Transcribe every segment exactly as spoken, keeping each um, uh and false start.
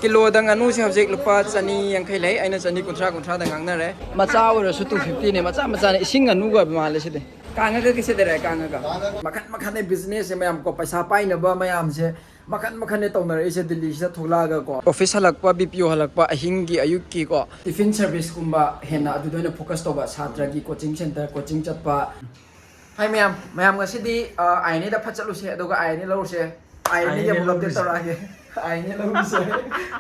ꯀꯤꯂꯣꯗ ꯉꯥꯅꯨꯁꯦ ꯍꯧꯖꯤꯛ ꯂꯨꯄꯥ ꯆꯅꯤ ꯌꯥꯡꯈꯩ ꯂꯩ, ꯑꯩꯅ ꯆꯅꯤ ꯀꯨꯟꯊ꯭ꯔꯥ, ꯀꯨꯟꯊ꯭ꯔꯥꯗ ꯉꯥꯡꯅꯔꯦ꯫ ꯃꯆꯥ ꯑꯣꯏꯔꯁꯨ ꯇꯨ ꯐꯤꯐꯇꯤꯅꯦ, ꯃꯆꯥ ꯃꯆꯥꯅꯦ, ꯏꯁꯤꯡ ꯉꯥꯅꯨꯒ ꯑꯣꯏꯕ ꯃꯥꯜꯂꯦ ꯁꯤꯗꯤ꯫ ꯀꯥꯡꯉꯒ ꯀꯩꯁꯦ ꯗꯦꯔꯦ ꯀꯥꯡꯉꯒ꯫ ꯃꯈꯟ ꯃꯈꯟꯅꯦ businessꯁꯦ ꯃꯌꯥꯝ ꯀꯣ, ꯄꯩꯁꯥ ꯄꯥꯏꯅꯕ ꯃꯌꯥꯝꯁꯦ ꯃꯈꯟ ꯃꯈꯟꯅꯦ ꯇꯧꯅꯔꯛꯏꯁꯦ ꯗꯤꯜꯂꯤꯁꯤꯗ ꯊꯣꯛꯂꯛꯑꯒ ꯀꯣ꯫ Office ꯍꯜꯂꯛꯄ, B P O ꯍꯜꯂꯛꯄ, ꯑꯍꯤꯡꯒꯤ, ꯑꯌꯨꯛꯀꯤ ꯀꯣ꯫ Tiffin serviceꯀꯨꯝꯕ ꯍꯦꯟꯅ ꯑꯗꯨꯗ ꯑꯣꯏꯅ focus ꯇꯧꯕ, ꯁꯥꯇ꯭ꯔꯒꯤ coaching center, coaching ꯆꯠꯄ꯫ ꯍꯥꯏ ꯃꯌꯥꯝ, ꯃꯌꯥꯝ ꯉꯁꯤꯗꯤ, ꯑ, INAꯗ ꯐꯠ ꯆꯠꯂꯨꯁꯦ, ꯑꯗꯨꯒ INA ꯂꯧꯔꯨꯁꯦ꯫ INAꯒꯤ INA ꯑꯃꯨꯛ update ꯂꯧꯔꯨꯁꯦ꯫ ꯇꯧꯔꯛꯑꯒꯦ꯫ INA ꯂꯧꯔꯨꯁꯦ꯫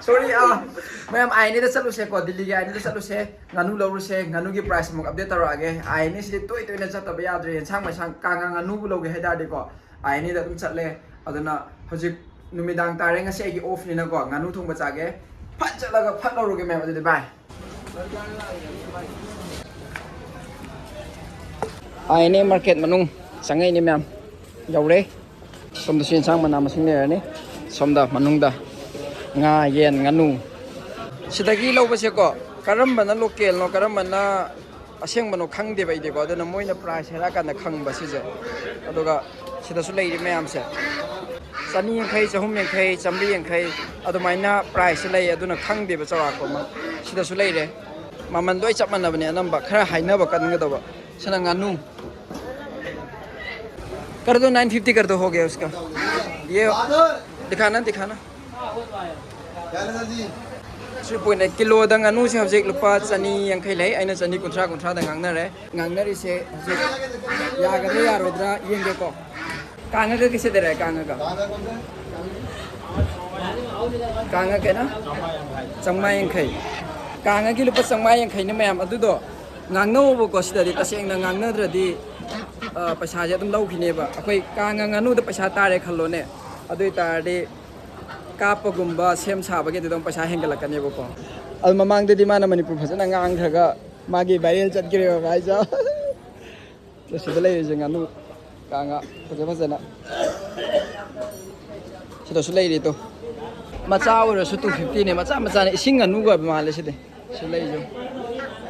Sorry, ꯑ, ꯃꯌꯥꯝ INAꯗ ꯆꯠꯂꯨꯁꯦꯀꯣ, ꯗꯤꯜꯂꯤꯒꯤ INAꯗ ꯆꯠꯂꯨꯁꯦ꯫ ꯉꯥꯅꯨ ꯂꯧꯔꯨꯁꯦ, ꯉꯥꯅꯨꯒꯤ price ꯑꯃꯨꯛ update ꯇꯧꯔꯛꯑꯒꯦ꯫ INAꯁꯤꯗꯤ ꯇꯣꯏ ꯇꯣꯏꯅ ꯆꯠꯇꯕ ꯌꯥꯗ꯭ꯔꯦ, ꯌꯦꯟꯁꯥꯡ ꯃꯩꯁꯥꯡ ꯀꯥꯡꯉ ꯉꯥꯅꯨꯕꯨ ꯂꯧꯒꯦ ꯍꯥꯏ ꯇꯥꯔꯗꯤꯀꯣ, INAꯗ ꯑꯗꯨꯝ ꯆꯠꯂꯦ꯫ ꯑꯗꯨꯅ ꯍꯧꯖꯤꯛ ꯅꯨꯃꯤꯗꯥꯡ ꯇꯥꯔꯦ, ꯉꯁꯤ ꯑꯩꯒꯤ offꯅꯤꯅꯀꯣ, ꯉꯥꯅꯨ ꯊꯣꯡꯕ ꯆꯥꯒꯦ꯫ ꯐꯠ ꯆꯠꯂꯒ ꯐꯠ ꯂꯧꯔꯨꯒꯦ ꯃꯌꯥꯝ, ꯑꯗꯨꯗꯤ bye꯫ INA market ꯃꯅꯨꯡ ꯆꯪꯉꯛꯏꯅꯦ ꯃꯌꯥꯝ, ꯌꯧꯔꯦ꯫ ꯁꯣꯝꯗꯁꯨ ꯌꯦꯟꯁꯥꯡ ꯃꯅꯥ ꯃꯁꯤꯡ ꯂꯩꯔꯅꯤ꯫ ꯁꯣꯝꯗ ꯃꯅꯨꯡꯗ ꯉꯥ, ꯌꯦꯟ, ꯉꯥꯅꯨ꯫ ꯁꯤꯗꯒꯤ ꯂꯧꯕꯁꯦꯀꯣ, ꯀꯔꯝꯕꯅ localꯅꯣ, ꯀꯔꯝꯕꯅ ꯑꯁꯦꯡꯕꯅꯣ ꯈꯪꯗꯦꯕ ꯑꯩꯗꯤꯀꯣ, ꯑꯗꯨꯅ ꯃꯣꯏꯅ price ꯍꯥꯏꯔꯛꯑꯀꯥꯟꯗ ꯈꯪꯕ ꯁꯤꯁꯦ꯫ ꯑꯗꯨꯒ ꯁꯤꯗꯁꯨ ꯂꯩꯔꯤ ꯃꯌꯥꯝꯁꯦ, ꯆꯅꯤ ꯌꯥꯡꯈꯩ, ꯆꯍꯨꯝ ꯌꯥꯡꯈꯩ, ꯆꯥꯝꯃꯔꯤ ꯌꯥꯡꯈꯩ, ꯑꯗꯨꯃꯥꯏꯅ price ꯂꯩ꯫ ꯑꯗꯨꯅ ꯈꯪꯗꯦꯕ ꯆꯥꯎꯔꯥꯛꯄ ꯑꯃ꯫ ꯁꯤꯗꯁꯨ ꯂꯩꯔꯦ꯫ ꯃꯃꯟ ꯂꯣꯏ ꯆꯞ ꯃꯥꯟꯅꯕꯅꯦ ꯑꯅꯝꯕ, ꯈꯔ ꯍꯥꯏꯅꯕ ꯀꯟꯒꯗꯧꯕ꯫ ꯁꯤꯅ ꯉꯥꯅꯨ꯫ कर दो, नाइन फिफ्टी कर दो, हो गया उसका। ये दिखाना, दिखाना। ꯁꯤ ꯄꯣꯏꯟꯅꯦ꯫ ꯀꯤꯂꯣꯗ ꯉꯥꯅꯨꯁꯦ ꯍꯧꯖꯤꯛ ꯂꯨꯄꯥ ꯆꯅꯤ ꯌꯥꯡꯈꯩ ꯂꯩ, ꯑꯩꯅ ꯆꯅꯤ ꯀꯨꯟꯊ꯭ꯔꯥ, ꯀꯨꯟꯊ꯭ꯔꯥꯗ ꯉꯥꯡꯅꯔꯦ꯫ ꯉꯥꯡꯅꯔꯤꯁꯦ ꯍꯧꯖꯤꯛ ꯌꯥꯒꯗ꯭ꯔꯥ ꯌꯥꯔꯣꯏꯗ꯭ꯔꯥ ꯌꯦꯡꯒꯦꯀꯣ꯫ ꯀꯥꯡꯉꯒ ꯀꯩꯁꯦ ꯗꯦꯔꯦ ꯀꯥꯡꯉꯒ꯫ ꯀꯥꯡꯉ ꯀꯩꯅꯣ? ꯆꯥꯝꯃꯉꯥ ꯌꯥꯡꯈꯩ꯫ ꯀꯥꯡꯉꯒꯤ ꯂꯨꯄꯥ ꯆꯥꯝꯃꯉꯥ ꯌꯥꯡꯈꯩꯅꯤ ꯃꯌꯥꯝ꯫ ꯑꯗꯨꯗꯣ ꯉꯥꯡꯅꯧꯕꯀꯣ, ꯁꯤꯗꯗꯤ ꯇꯁꯦꯡꯅ ꯉꯥꯡꯅꯗ꯭ꯔꯗꯤ, ꯑ, ꯄꯩꯁꯥꯁꯦ ꯑꯗꯨꯝ ꯂꯧꯈꯤꯅꯦꯕ꯫ ꯑꯩꯈꯣꯏ ꯀꯥꯡꯉ ꯉꯥꯅꯨꯗ ꯄꯩꯁꯥ ꯇꯥꯔꯦ ꯈꯜꯂꯣꯅꯦ, ꯑꯗꯨ ꯑꯣꯏ ꯇꯥꯔꯗꯤ ꯀꯥꯞꯄꯒꯨꯝꯕ ꯁꯦꯝ ꯁꯥꯕꯒꯤ ꯑꯗꯨꯗ ꯑꯃꯨꯛ ꯄꯩꯁꯥ ꯍꯦꯟꯒꯠꯂꯛꯀꯅꯦꯕꯀꯣ꯫ ꯑꯗꯨ ꯃꯃꯥꯡꯗꯗꯤ ꯃꯥꯅ ꯃꯅꯤꯄꯨꯔ ꯐꯖꯅ ꯉꯥꯡꯈ꯭ꯔꯒ ꯃꯥꯒꯤ viral ꯆꯠꯈ꯭ꯔꯦꯕ ꯚꯥꯏ ꯖꯥ꯫ ꯑꯗꯣ ꯁꯤꯗ ꯂꯩꯔꯤꯁꯦ ꯉꯥꯅꯨ ꯀꯥꯡꯉ ꯐꯖ ꯐꯖꯅ꯫ ꯁꯤꯗꯁꯨ ꯂꯩꯔꯤ ꯇꯣ꯫ ꯃꯆꯥ ꯑꯣꯏꯔꯁꯨ ꯇꯨ ꯐꯤꯐꯇꯤꯅꯦ, ꯃꯆꯥ ꯃꯆꯥꯅꯦ, ꯏꯁꯤꯡ ꯉꯥꯅꯨꯒ ꯑꯣꯏꯕ ꯃꯥꯜꯂꯦ ꯁꯤꯗꯤ꯫ ꯁꯤ ꯂꯩꯁꯦ꯫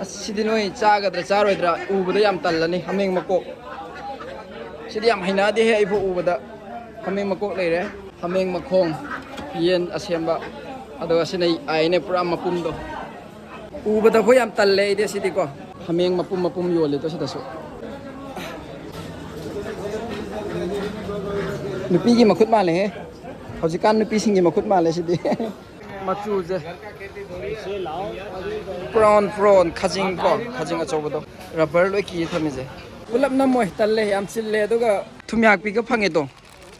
ꯑꯁ, ꯁꯤꯗꯤ ꯅꯣꯏ ꯆꯥꯒꯗ꯭ꯔꯥ ꯆꯥꯔꯣꯏꯗ꯭ꯔꯥ ꯎꯕꯗ ꯌꯥꯝ ꯇꯜꯂꯅꯤ꯫ ꯍꯥꯃꯦꯡ ꯃꯀꯣꯛ꯫ ꯁꯤꯗꯤ ꯌꯥꯝ ꯍꯩꯅꯗꯦꯍꯦ ꯑꯩꯕꯨ ꯎꯕꯗ꯫ ꯍꯥꯃꯦꯡ ꯃꯀꯣꯛ ꯂꯩꯔꯦ꯫ ꯍꯥꯃꯦꯡ ꯃꯈꯣꯡ꯫ ꯌꯦꯟ ꯑꯁꯦꯝꯕ꯫ ꯑꯗꯣ ꯑꯁꯤꯅ ꯑꯥꯏꯅꯦ ꯄꯨꯔꯥ ꯃꯄꯨꯝꯗꯣ꯫ ꯎꯕꯗ ꯑꯩꯈꯣꯏ ꯌꯥꯝ ꯇꯜꯂꯦ ꯑꯩꯗꯤ ꯑꯁꯤꯗꯤꯀꯣ꯫ ꯍꯥꯃꯦꯡ ꯃꯄꯨꯝ ꯃꯄꯨꯝ ꯌꯣꯜꯂꯦꯗꯣ ꯁꯤꯗꯁꯨ꯫ ꯅꯨꯄꯤꯒꯤ ꯃꯈꯨꯠ ꯃꯥꯜꯂꯦꯍꯦ꯫ ꯍꯧꯖꯤꯛꯀꯥꯟ ꯅꯨꯄꯤꯁꯤꯡꯒꯤ ꯃꯈꯨꯠ ꯃꯥꯜꯂꯦ ꯁꯤꯗꯤ꯫ ꯃꯆꯨꯁꯦ꯫ ꯄ꯭ꯔꯥꯎꯟ, ꯄ꯭ꯔꯥꯎꯟ, ꯈꯥꯖꯤꯡ ꯀꯣ, ꯈꯥꯖꯤꯡ ꯑꯆꯧꯕꯗꯣ꯫ ꯔꯕꯔ ꯂꯣꯏ ꯀꯤꯌꯦ ꯊꯝꯃꯤꯁꯦ꯫ ꯄꯨꯂꯞ ꯅꯝꯃꯣꯏ, ꯇꯜꯂꯦ, ꯌꯥꯝ ꯆꯤꯜꯂꯦ꯫ ꯑꯗꯨꯒ ꯊꯨꯝꯌꯥꯛꯄꯤꯒ ꯐꯪꯉꯦ ꯇꯣ꯫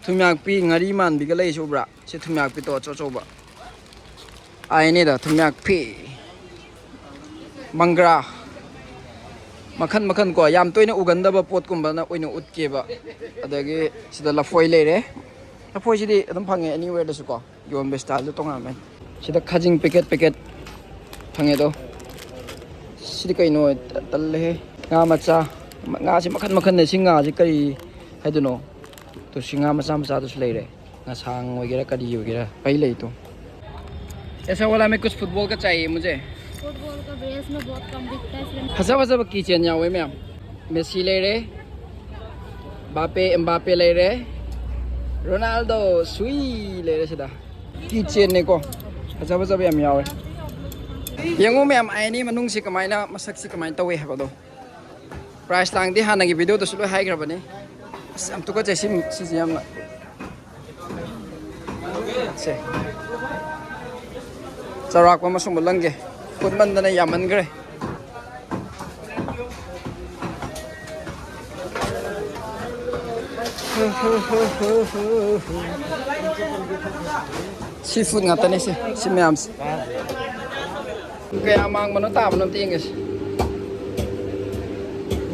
ꯊꯨꯝꯌꯥꯛꯄꯤ ꯉꯥꯔꯤ ꯃꯥꯟꯕꯤꯒ ꯂꯩꯁꯦ ꯎꯕ꯭ꯔꯥ? ꯁꯤ ꯊꯨꯝꯌꯥꯛꯄꯤꯗꯣ ꯑꯆꯧ ꯑꯆꯧꯕ꯫ ꯑꯥꯏꯅꯦꯗ ꯊꯨꯝꯌꯥꯛꯄꯤ꯫ ꯃꯪꯒ꯭ꯔꯥ꯫ ꯃꯈꯟ ꯃꯈꯟ ꯀꯣ, ꯌꯥꯝ ꯇꯣꯏꯅ ꯎꯒꯟꯗꯕ ꯄꯣꯠꯀꯨꯝꯕꯅ ꯑꯣꯏꯅ ꯎꯠꯀꯦꯕ꯫ ꯑꯗꯒꯤ ꯁꯤꯗ ꯂꯐꯣꯏ ꯂꯩꯔꯦ꯫ ꯂꯐꯣꯏꯁꯤꯗꯤ ꯑꯗꯨꯝ ꯐꯪꯉꯦ anywhere ꯗꯁꯨ ꯀꯣ꯫ ꯌꯣꯟꯕ style ꯗꯣ ꯇꯣꯉꯥꯟꯕꯅꯤ꯫ ꯁꯤꯗ ꯈꯥꯖꯤꯡ packet packet ꯐꯪꯉꯦ ꯑꯗꯣ꯫ ꯁꯤꯗꯤ ꯀꯩꯅꯣ? ꯇꯜꯂꯦꯍꯦ꯫ ꯉꯥ ꯃꯆꯥ꯫ ꯉꯥꯁꯦ ꯃꯈꯟ ꯃꯈꯟꯅꯦ꯫ ꯁꯤ ꯉꯥꯁꯦ ꯀꯔꯤ ꯍꯥꯏꯗꯣꯏꯅꯣ? ꯇꯣ ꯁꯤ ꯉꯥ ꯃꯆꯥ ꯃꯆꯥꯗꯨꯁꯨ ꯂꯩꯔꯦ꯫ ꯉꯁꯥꯡ ꯑꯣꯏꯒꯦꯔꯥ ꯀꯔꯤ ꯑꯣꯏꯒꯦꯔꯥ ꯂꯣꯏ ꯂꯩ ꯇꯣ꯫ ऐसा वाला में कुछ फुटबॉल का चाहिए मुझे। फुटबॉल का ड्रेस में बहुत कम बिकता है, इसलिए ꯐꯖ ꯐꯖꯕ keychain ꯌꯥꯎꯋꯦ ꯃꯌꯥꯝ꯫ ꯃꯦꯁꯤ ꯂꯩꯔꯦ, ꯕꯥꯄꯦ, ꯑꯦꯝꯕꯥꯄꯦ ꯂꯩꯔꯦ, ꯔꯣꯅꯥꯜꯗꯣ, ꯁꯨꯏ ꯂꯩꯔꯦ ꯁꯤꯗ꯫ Keychain ꯅꯦꯀꯣ, ꯐꯖ ꯐꯖꯕ ꯌꯥꯝ ꯌꯥꯎꯋꯦ꯫ ꯌꯦꯡꯉꯨ ꯃꯌꯥꯝ, ꯑꯥꯏꯅꯦ ꯃꯅꯨꯡꯁꯤ ꯀꯃꯥꯏꯅ, ꯃꯁꯛꯁꯤ ꯀꯃꯥꯏꯅ ꯇꯧꯋꯦ ꯍꯥꯏꯕꯗꯣ꯫ Price ꯇꯥꯡꯗꯤ ꯍꯥꯟꯅꯒꯤ video ꯗꯁꯨ ꯂꯣꯏ ꯍꯥꯏꯈ꯭ꯔꯕꯅꯤ꯫ ꯑꯁ, ꯌꯥꯝ ꯇꯨꯀꯠꯆꯩ ꯁꯤ, ꯁꯤꯁꯦ ꯌꯥꯝꯅ꯫ ꯁꯦ꯫ ꯆꯥꯎꯔꯥꯛꯄ ꯑꯃ ꯁꯨꯝ ꯎꯠꯂꯝꯒꯦ꯫ ꯀꯨꯠꯃꯟꯗꯅ ꯌꯥꯝꯃꯟꯈ꯭ꯔꯦ꯫ Seafood ꯉꯥꯛꯇꯅꯦ ꯁꯤ, ꯁꯤ ꯃꯌꯥꯝꯁꯦ꯫ ꯀꯌꯥ ꯃꯥꯡꯕꯅꯣ ꯇꯥꯕꯅꯣ ꯑꯝꯇ ꯌꯦꯡꯒꯦꯁꯦ꯫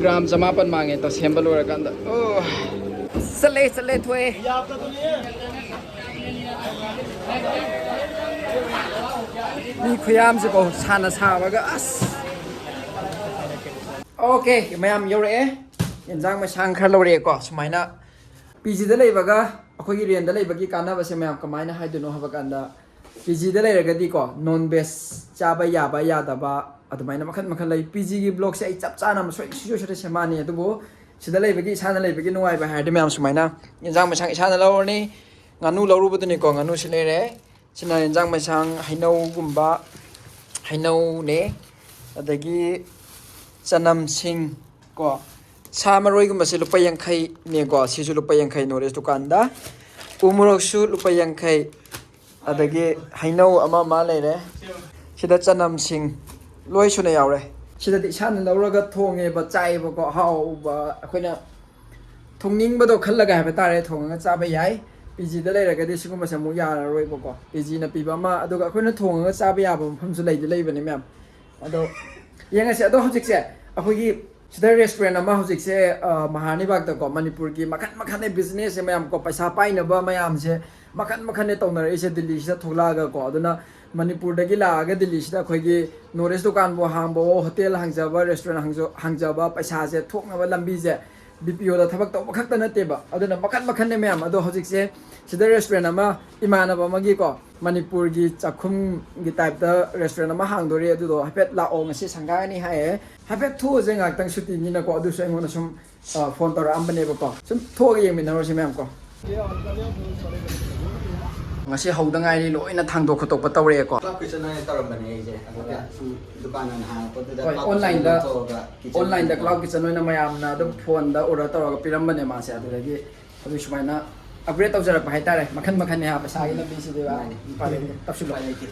Gram ꯆꯃꯥꯄꯟ ꯃꯥꯡꯉꯦ ꯇꯣ, ꯁꯦꯝꯕ ꯂꯣꯏꯔꯀꯥꯟꯗ꯫ ꯑꯣ꯫ ꯆꯠꯂꯦ, ꯆꯠꯂꯦ, ꯊꯣꯛꯑꯦ꯫ ꯃꯤ ꯈꯨꯌꯥꯝꯁꯦꯀꯣ, ꯁꯥꯅ ꯁꯥꯕꯒ ꯑꯁ꯫ Okay, ꯃꯌꯥꯝ ꯌꯧꯔꯛꯑꯦ꯫ ꯌꯦꯟꯖꯥꯡ ꯃꯩꯁꯥꯡ ꯈꯔ ꯂꯧꯔꯛꯑꯦꯀꯣ꯫ ꯁꯨꯃꯥꯏꯅ P G ꯗ ꯂꯩꯕꯒ ꯑꯩꯈꯣꯏꯒꯤ rent ꯇ ꯂꯩꯕꯒꯤ ꯀꯥꯟꯅꯕꯁꯦ ꯃꯌꯥꯝ ꯀꯃꯥꯏꯅ ꯍꯥꯏꯗꯣꯏꯅꯣ ꯍꯥꯏꯕ ꯀꯥꯟꯗ, P G ꯗ ꯂꯩꯔꯒꯗꯤꯀꯣ, non veg ꯆꯥꯕ ꯌꯥꯕ ꯌꯥꯗꯕ ꯑꯗꯨꯃꯥꯏꯅ ꯃꯈꯟ ꯃꯈꯟ ꯂꯩ꯫ P G ꯒꯤ vlog ꯁꯦ ꯑꯩ ꯆꯞ ꯆꯥꯅ ꯑꯃ ꯁꯣꯏ-, ꯁꯨꯡꯁꯣꯏ ꯁꯣꯏꯗꯅ ꯁꯦꯝꯃꯛꯑꯅꯤ꯫ ꯑꯗꯨꯕꯨ ꯁꯤꯗ ꯂꯩꯕꯒꯤ, ꯏꯁꯥꯅ ꯂꯩꯕꯒꯤ ꯅꯨꯡꯉꯥꯏꯕ ꯍꯥꯏꯔꯗꯤ ꯃꯌꯥꯝ ꯁꯨꯃꯥꯏꯅ ꯌꯦꯟꯖꯥꯡ ꯃꯩꯁꯥꯡ ꯏꯁꯥꯅ ꯂꯧꯔꯅꯤ꯫ ꯉꯥꯅꯨ ꯂꯧꯔꯨꯕꯗꯨꯅꯤꯀꯣ, ꯉꯥꯅꯨꯁꯤ ꯂꯩꯔꯦ꯫ ꯁꯤꯅ ꯌꯦꯟꯖꯥꯡ ꯃꯩꯁꯥꯡ, ꯍꯩꯅꯧꯒꯨꯝꯕ, ꯍꯩꯅꯧꯅꯦ, ꯑꯗꯒꯤ ꯆꯅꯝꯁꯤꯡ ꯀꯣ, ꯁꯥ ꯃꯔꯣꯏꯒꯨꯝꯕꯁꯦ ꯂꯨꯄꯥ ꯌꯥꯡꯈꯩꯅꯦꯀꯣ, ꯁꯤꯁꯨ ꯂꯨꯄꯥ ꯌꯥꯡꯈꯩ ꯅꯣꯔꯤꯁ ꯗꯨꯀꯥꯟꯗ꯫ ꯎ ꯃꯣꯔꯣꯛꯁꯨ ꯂꯨꯄꯥ ꯌꯥꯡꯈꯩ, ꯑꯗꯒꯤ ꯍꯩꯅꯧ ꯑꯃ ꯑꯃ ꯂꯩꯔꯦ꯫ ꯁꯤꯗ ꯆꯅꯝꯁꯤꯡ ꯂꯣꯏ ꯁꯨꯅ ꯌꯥꯎꯔꯦ꯫ ꯁꯤꯗꯗꯤ ꯏꯁꯥꯅ ꯂꯧꯔꯒ ꯊꯣꯡꯉꯦꯕ, ꯆꯥꯏꯌꯦꯕꯀꯣ, ꯑꯍꯥꯎꯕ ꯑꯩꯈꯣꯏꯅ ꯊꯣꯡꯅꯤꯡꯕꯗꯣ ꯈꯜꯂꯒ ꯍꯥꯏꯕ ꯇꯥꯔꯦ, ꯊꯣꯡꯉꯒ ꯆꯥꯕ ꯌꯥꯏ꯫ ꯄꯤ ꯖꯤꯗ ꯂꯩꯔꯒꯗꯤ ꯁꯤꯒꯨꯝꯕꯁꯦ ꯑꯃꯨꯛ ꯌꯥꯔꯔꯣꯏꯕꯀꯣ, ꯄꯤ ꯖꯤꯅ ꯄꯤꯕ ꯑꯃ, ꯑꯗꯨꯒ ꯑꯩꯈꯣꯏꯅ ꯊꯣꯡꯉꯒ ꯆꯥꯕ ꯌꯥꯕ ꯃꯐꯝꯁꯨ ꯂꯩꯗꯤ ꯂꯩꯕꯅꯤ ꯃꯌꯥꯝ꯫ ꯑꯗꯣ ꯌꯦꯡꯉꯁꯤ꯫ ꯑꯗꯣ ꯍꯧꯖꯤꯛꯁꯦ ꯑꯩꯈꯣꯏꯒꯤ ꯁꯤꯗ ꯔꯦꯁꯇꯨꯔꯦꯟ ꯑꯃ ꯍꯧꯖꯤꯛꯁꯦ, ꯑ, ꯃꯍꯥꯔꯥꯅꯤꯕꯥꯒꯇꯀꯣ, ꯃꯅꯤꯄꯨꯔꯒꯤ ꯃꯈꯟ ꯃꯈꯟ ꯕꯤꯖꯤꯅꯦꯁꯁꯦ ꯃꯌꯥꯝ ꯀꯣ, ꯄꯩꯁꯥ ꯄꯥꯏꯅꯕ ꯃꯌꯥꯝꯁꯦ ꯃꯈꯟ ꯃꯈꯟꯅꯦ ꯇꯧꯅꯔꯛꯏꯁꯦ ꯗꯤꯜꯂꯤꯁꯤꯗ ꯊꯣꯛꯂꯛꯑꯒꯀꯣ꯫ ꯑꯗꯨꯅ ꯃꯅꯤꯄꯨꯔꯗꯒꯤ ꯂꯥꯛꯑꯒ ꯗꯤꯜꯂꯤꯁꯤꯗ ꯑꯩꯈꯣꯏꯒꯤ ꯅꯣꯔꯤꯁ ꯗꯨꯀꯥꯟꯕꯨ ꯍꯥꯡꯕꯋꯣ, ꯍꯣꯇꯦꯜ ꯍꯥꯡꯖꯕ, ꯔꯦꯁꯇꯨꯔꯦꯟ ꯍꯥꯡꯖ-, ꯍꯥꯡꯖꯕ, ꯄꯩꯁꯥꯁꯦ ꯊꯣꯛꯅꯕ ꯂꯝꯕꯤꯁꯦ ꯕꯤ ꯄꯤ ꯑꯣꯗ ꯊꯕꯛ ꯇꯧꯕ ꯈꯛꯇ ꯅꯠꯇꯦꯕ꯫ ꯑꯗꯨꯅ ꯃꯈꯟ ꯃꯈꯟꯅꯦ ꯃꯌꯥꯝ꯫ ꯑꯗꯣ ꯍꯧꯖꯤꯛꯁꯦ ꯁꯤꯗ ꯔꯦꯁꯇꯨꯔꯦꯟ ꯑꯃ ꯏꯃꯥꯟꯅꯕ ꯑꯃꯒꯤꯀꯣ, ꯃꯅꯤꯄꯨꯔꯒꯤ ꯆꯥꯛꯈꯨꯝꯒꯤ ꯇꯥꯏꯞꯇ ꯔꯦꯁꯇꯨꯔꯦꯟ ꯑꯃ ꯍꯥꯡꯗꯣꯔꯤ, ꯑꯗꯨꯗꯣ ꯍꯥꯏꯐꯦꯠ ꯂꯥꯛꯑꯣ, ꯉꯁꯤ ꯁꯪꯒꯥꯔꯅꯤ ꯍꯥꯏꯌꯦ꯫ ꯍꯥꯏꯐꯦꯠ ꯊꯣꯛꯎꯁꯦ ꯉꯥꯏꯍꯥꯛꯇꯪ ꯁꯨꯇꯤꯅꯤꯅꯀꯣ꯫ ꯑꯗꯨꯁꯨ ꯑꯩꯉꯣꯟꯗ ꯁꯨꯝ, ꯑ, ꯐꯣꯟ ꯇꯧꯔꯛꯑꯝꯕꯅꯦꯕꯀꯣ꯫ ꯁꯨꯝ ꯊꯣꯛꯑꯒ ꯌꯦꯡꯃꯤꯟꯅꯔꯨꯁꯦ ꯃꯌꯥꯝ ꯀꯣ꯫ ꯉꯁꯤ ꯍꯧꯗ ꯉꯥꯏꯔꯤ, ꯂꯣꯏꯅ ꯊꯥꯡꯗꯣꯛ ꯈꯣꯠꯇꯣꯛꯄ ꯇꯧꯔꯛꯑꯦꯀꯣ꯫ ꯀ꯭ꯂꯥꯎꯗ ꯀꯤꯠꯆꯟ ꯑꯣꯏꯅ ꯇꯧꯔꯝꯕꯅꯦ ꯑꯩꯁꯦ, ꯑꯗꯨꯒ ꯁꯨꯝ ꯗꯨꯀꯥꯟ ꯑꯣꯏꯅ ꯍꯥꯡꯉꯛꯄꯗꯨꯗ ꯍꯣꯏ, ꯀ꯭ꯂꯥꯎꯗ ꯀꯤꯠꯆꯟ ꯑꯣꯟꯂꯥꯏꯟꯗ, ꯂꯧꯊꯣꯛꯑꯒ ꯀꯤꯠꯆꯟ ꯑꯣꯟꯂꯥꯏꯟꯗ ꯑꯣꯏꯅ ꯀ꯭ꯂꯥꯎꯗ ꯀꯤꯠꯆꯟ ꯑꯣꯏꯅ ꯃꯌꯥꯝꯅ ꯑꯗꯨꯝ ꯐꯣꯟꯗ ꯑꯣꯔꯗꯔ ꯇꯧꯔꯒ ꯄꯤꯔꯝꯕꯅꯦ ꯃꯥꯁꯦ꯫ ꯑꯗꯨꯗꯒꯤ ꯑꯗꯨ ꯁꯨꯃꯥꯏꯅ ꯑꯞꯒ꯭ꯔꯦꯗ ꯇꯧꯖꯔꯛꯄ ꯍꯥꯏꯇꯥꯔꯦ꯫ ꯃꯈꯟ ꯃꯈꯟꯅꯦ ꯍꯥꯏꯕ ꯄꯩꯁꯥꯒꯤ ꯂꯝꯕꯤꯁꯤꯗꯤ, ꯚꯥꯏ꯫ ꯃꯥꯅꯤ꯫ ꯎꯄꯥꯏ ꯂꯩꯇꯦ꯫ ꯇꯞꯁꯤꯜꯂꯣ꯫ ꯎꯄꯥꯏ ꯂꯩꯇꯦ꯫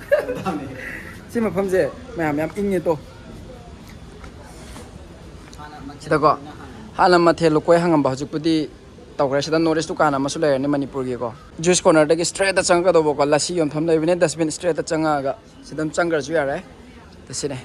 ꯁꯤ ꯃꯐꯝꯁꯦ ꯃꯌꯥꯝ ꯌꯥꯝ ꯏꯪꯉꯦ ꯇꯣ꯫ ꯁꯤꯗꯀꯣ, ꯍꯥꯟꯅ ꯃꯊꯦꯜ ꯂꯨꯀꯣꯏ ꯍꯪꯉꯝꯕ, ꯍꯧꯖꯤꯛꯄꯨꯗꯤ ꯇꯧꯈ꯭ꯔꯦ꯫ ꯁꯤꯗ ꯅꯣꯔꯤꯁ ꯗꯨꯀꯥꯟ ꯑꯃꯁꯨ ꯂꯩꯔꯅꯤ ꯃꯅꯤꯄꯨꯔꯒꯤꯀꯣ꯫ ꯖꯨꯏꯁ ꯀꯣꯔꯅꯔꯗꯒꯤ ꯁ꯭ꯇ꯭ꯔꯦꯠꯇ ꯆꯪꯉꯛꯀꯗꯧꯕꯀꯣ, ꯂꯁꯤ ꯌꯣꯟꯐꯝ ꯂꯩꯕꯅꯦ, ꯗꯁꯕꯤꯟ ꯁ꯭ꯇ꯭ꯔꯦꯠꯇ ꯆꯪꯉꯛꯑꯒ ꯁꯤꯗ ꯑꯗꯨꯝ ꯆꯪꯈ꯭ꯔꯁꯨ ꯌꯥꯔꯦ꯫ ꯁꯤꯅꯦ꯫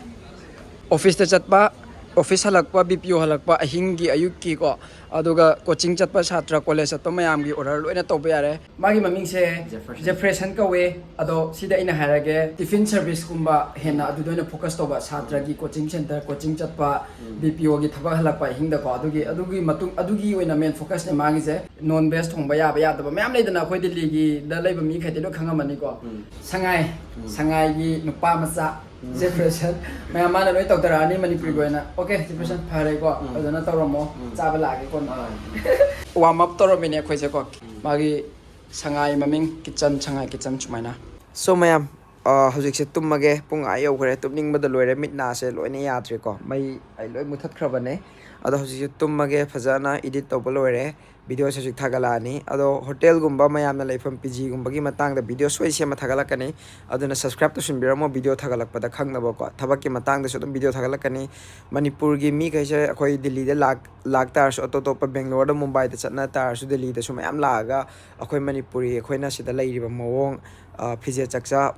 ꯑꯣꯐꯤꯁꯇ ꯆꯠꯄ, ꯑꯣꯐꯤꯁ ꯍꯜꯂꯛꯄ, ꯕꯤ ꯄꯤ ꯑꯣ ꯍꯜꯂꯛꯄ, ꯑꯍꯤꯡꯒꯤ, ꯑꯌꯨꯛꯀꯤꯀꯣ, ꯑꯗꯨꯒ ꯀꯣꯆꯤꯡ ꯆꯠꯄ ꯁꯥꯇ꯭ꯔ, ꯀꯣꯂꯦꯖ ꯆꯠꯄ ꯃꯌꯥꯝꯒꯤ ꯑꯣꯔꯗꯔ ꯂꯣꯏꯅ ꯇꯧꯕ ꯌꯥꯔꯦ꯫ ꯃꯥꯒꯤ ꯃꯃꯤꯡꯁꯦ ꯖꯦꯐꯔꯁꯟ꯫ ꯖꯦꯐꯔꯁꯟ ꯀꯧꯋꯦ꯫ ꯑꯗꯣ ꯁꯤꯗ ꯑꯩꯅ ꯍꯥꯏꯔꯒꯦ, ꯇꯤꯐꯤꯟ ꯁꯔꯚꯤꯁꯀꯨꯝꯕ ꯍꯦꯟꯅ ꯑꯗꯨꯗ ꯑꯣꯏꯅ ꯐꯣꯀꯁ ꯇꯧꯕ, ꯁꯥꯇ꯭ꯔꯒꯤ ꯀꯣꯆꯤꯡ ꯁꯦꯟꯇꯔ, ꯀꯣꯆꯤꯡ ꯆꯠꯄ, ꯎꯝ꯫ ꯕꯤ ꯄꯤ ꯑꯣꯒꯤ ꯊꯕꯛ ꯍꯜꯂꯛꯄ ꯑꯍꯤꯡꯗꯀꯣ, ꯑꯗꯨꯒꯤ, ꯑꯗꯨꯒꯤ ꯃꯇꯨꯡ, ꯑꯗꯨꯒꯤ ꯑꯣꯏꯅ ꯃꯦꯟ ꯐꯣꯀꯁꯅꯦ ꯃꯥꯒꯤꯁꯦ꯫ ꯅꯣꯟ ꯚꯦꯖ ꯊꯣꯡꯕ ꯌꯥꯕ ꯌꯥꯗꯕ ꯃꯌꯥꯝ ꯂꯩꯗꯅ, ꯑꯩꯈꯣꯏ ꯗꯤꯜꯂꯤꯒꯤꯗ ꯂꯩꯕ ꯃꯤꯈꯩꯗꯤ ꯂꯣꯏ ꯈꯪꯉꯝꯃꯅꯤꯀꯣ꯫ ꯎꯝ꯫ ꯁꯉꯥꯏ, ꯎꯝ꯫ ꯁꯉꯥꯏꯒꯤ ꯅꯨꯄꯥ ꯃꯆꯥ, ꯎꯝ꯫ ꯖꯦꯐꯔꯁꯟ, ꯃꯌꯥꯝ ꯃꯥꯅ ꯂꯣꯏ ꯇꯧꯊꯔꯛꯑꯅꯤ ꯃꯅꯤꯄꯨꯔꯒꯤ ꯎꯝ꯫ ꯑꯣꯏꯅ꯫ ꯑꯣꯀꯦ, ꯖꯦꯐꯔꯁꯟ, ꯎꯝ꯫ ꯐꯔꯦꯀꯣ꯫ ꯎꯝ꯫ ꯐꯖꯅ ꯇꯧꯔꯝꯃꯣ꯫ ꯎꯝ꯫ ꯆꯥꯕ ꯂꯥꯛꯑꯒꯦ ꯀꯣꯟꯅ꯫ ꯍꯣꯏ꯫ ꯋꯥꯔꯝ ꯑꯞ ꯇꯧꯔꯝꯃꯤꯅꯦ ꯑꯩꯈꯣꯏꯁꯦꯀꯣ꯫ ꯎꯝ꯫ ꯃꯥꯒꯤ ꯁꯉꯥꯏ ꯃꯃꯤꯡ ꯀꯤꯠꯆꯟ, ꯁꯉꯥꯏ ꯀꯤꯠꯆꯟ ꯁꯨꯃꯥꯏꯅ꯫ So ꯃꯌꯥꯝ, ꯑ, ꯍꯧꯖꯤꯛꯁꯦ ꯇꯨꯝꯃꯒꯦ꯫ ꯄꯨꯡ ꯑꯥ ꯌꯧꯈ꯭ꯔꯦ꯫ ꯇꯨꯝꯅꯤꯡꯕꯗ ꯂꯣꯏꯔꯦ꯫ ꯃꯤꯠ ꯅꯥꯁꯦ ꯂꯣꯏꯅ ꯌꯥꯗ꯭ꯔꯦꯀꯣ꯫ ꯃꯩ ꯑꯩ ꯂꯣꯏ ꯃꯨꯊꯠꯈ꯭ꯔꯕꯅꯦ꯫ ꯑꯗꯣ ꯍꯧꯖꯤꯛꯁꯦ ꯇꯨꯝꯃꯒꯦ꯫ ꯐꯖꯅ edit ꯇꯧꯕ ꯂꯣꯏꯔꯦ꯫ Videoꯁꯦ ꯍꯧꯖꯤꯛ ꯊꯥꯒꯠꯂꯛꯑꯅꯤ꯫ ꯑꯗꯣ ꯍꯣꯇꯦꯜꯒꯨꯝꯕ ꯃꯌꯥꯝꯅ ꯂꯩꯐꯝ PGꯒꯨꯝꯕꯒꯤ ꯃꯇꯥꯡꯗ video ꯁꯣꯏ ꯁꯦꯝꯃ ꯊꯥꯒꯠꯂꯛꯀꯅꯤ꯫ ꯑꯗꯨꯅ subscribe ꯇꯧꯁꯤꯟꯕꯤꯔꯝꯃꯣ꯫ Video ꯊꯥꯒꯠꯂꯛꯄꯗ ꯈꯪꯅꯕꯀꯣ꯫ ꯊꯕꯛꯀꯤ ꯃꯇꯥꯡꯗꯁꯨ ꯑꯗꯨꯝ video ꯊꯥꯒꯠꯂꯛꯀꯅꯤ꯫ ꯃꯅꯤꯄꯨꯔꯒꯤ ꯃꯤꯈꯩꯁꯦ ꯑꯩꯈꯣꯏ ꯗꯤꯜꯂꯤꯗ ꯂꯥꯛ-, ꯂꯥꯛ ꯇꯥꯔꯁꯨ, ꯑꯇꯣꯞ ꯑꯇꯣꯞꯄ ꯕꯦꯡꯒ꯭ꯂꯣꯔꯗ, ꯃꯨꯝꯕꯥꯏꯗ ꯆꯠꯅ ꯇꯥꯔꯁꯨ, ꯗꯤꯜꯂꯤꯗꯁꯨ ꯃꯌꯥꯝ ꯂꯥꯛꯑꯒ ꯑꯩꯈꯣꯏ ꯃꯅꯤꯄꯨꯔꯤ ꯑꯩꯈꯣꯏꯅ ꯁꯤꯗ ꯂꯩꯔꯤꯕ ꯃꯑꯣꯡ, ꯑ, ꯐꯤꯖꯦꯠ ꯆꯛꯆꯥ,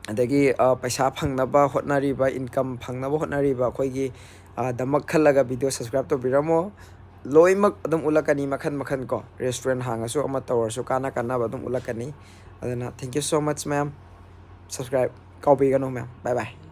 ꯑꯗꯒꯤ, ꯑ, ꯄꯩꯁꯥ ꯐꯪꯅꯕ ꯍꯣꯠꯅꯔꯤꯕ, income ꯐꯪꯅꯕ ꯍꯣꯠꯅꯔꯤꯕ ꯑꯩꯈꯣꯏꯒꯤ, ꯑ, ꯗꯃꯛ ꯈꯜꯂꯒ video subscribe ꯇꯧꯕꯤꯔꯝꯃꯣ꯫ ꯂꯣꯏꯅꯃꯛ ꯑꯗꯨꯝ ꯎꯠꯂꯛꯀꯅꯤ, ꯃꯈꯟ ꯃꯈꯟ ꯀꯣ꯫ Restaurant ꯍꯥꯡꯉꯁꯨ, ꯑꯃ ꯇꯧꯔꯁꯨ, ꯀꯥꯟꯅ ꯀꯥꯟꯅꯕ ꯑꯗꯨꯝ ꯎꯠꯂꯛꯀꯅꯤ꯫ ꯑꯗꯨꯅ thank you so much ꯃꯌꯥꯝ꯫ Subscribe ꯀꯥꯎꯕꯤꯒꯅꯨ ꯃꯌꯥꯝ꯫ Bye bye꯫